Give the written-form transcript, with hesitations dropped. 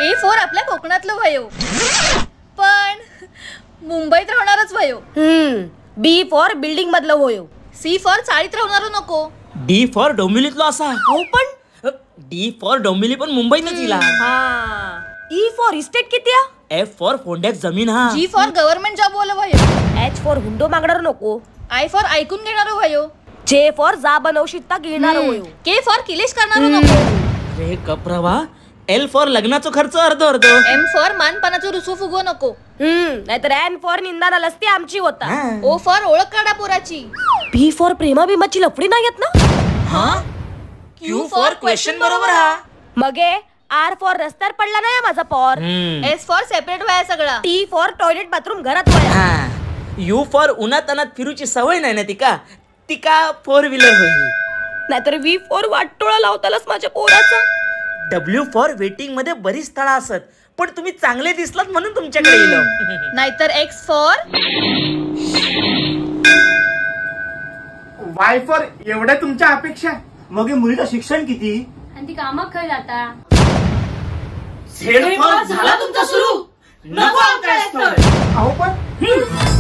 A for आपल्या कोकणातलं भयो, पण मुंबईत राहणारच भयो. बी फॉर बिल्डिंग मधलं होयो. सी फॉर चाळीत राहणार नको. डी फॉर डोंबिवलीतलो असा. अहो पण डी फॉर डोंबिवली पण मुंबईतच इला. हा. ई फॉर इस्टेट किती हा? एफ फॉर फोंड्यात जमीन हा. जी फॉर गव्हर्नमेंट जॉब बोल भयो. एच फॉर हुंडो मागणार नको. I for ऐकून घेणार भयो. जे फॉर जा बनवशिता घेणार होयो. के फॉर किलेश करणार नको. अरे कप्रवा, एल फॉर लग्नाचो खर्च अर्ध अर्ध. एम फॉर मानपानाचो रुसू फुगो नको. नाहीतर एन फॉर निंदा नसती आमची होता. ओ फॉर ओळख काढा पोराची. पी फॉर प्रेमा बिमाची लफडी नाही येत ना. हा. क्यू फॉर क्वेश्चन बरोबर हा. मगे आर फॉर रस्त्यावर पडला नाही माझा पॉर. एस फॉर सेपरेट व्हाया सगळा. टी फॉर टॉयलेट बाथरूम घरात व्हाया. You for उन्हात अनात फिरूची सवय नाही ना तिका, तिका फोर व्हीलर होईल. नाहीतर व्ही फॉर वाटोळा लावतालाच माझ्या पोराचा. डब्ल्यू फॉर वेटिंग मध्ये बरीच स्थळं असत, पण तुम्ही चांगले दिसलात म्हणून तुमच्याकडे येलो. नाहीतर एक्स फॉर वाय फॉर एवढ्या तुमच्या अपेक्षा. मग मुलीचं शिक्षण किती आणि ती कामाक खंय जाता. झेड फॉर झाला तुमचा सुरू, नको आमका. अहो पण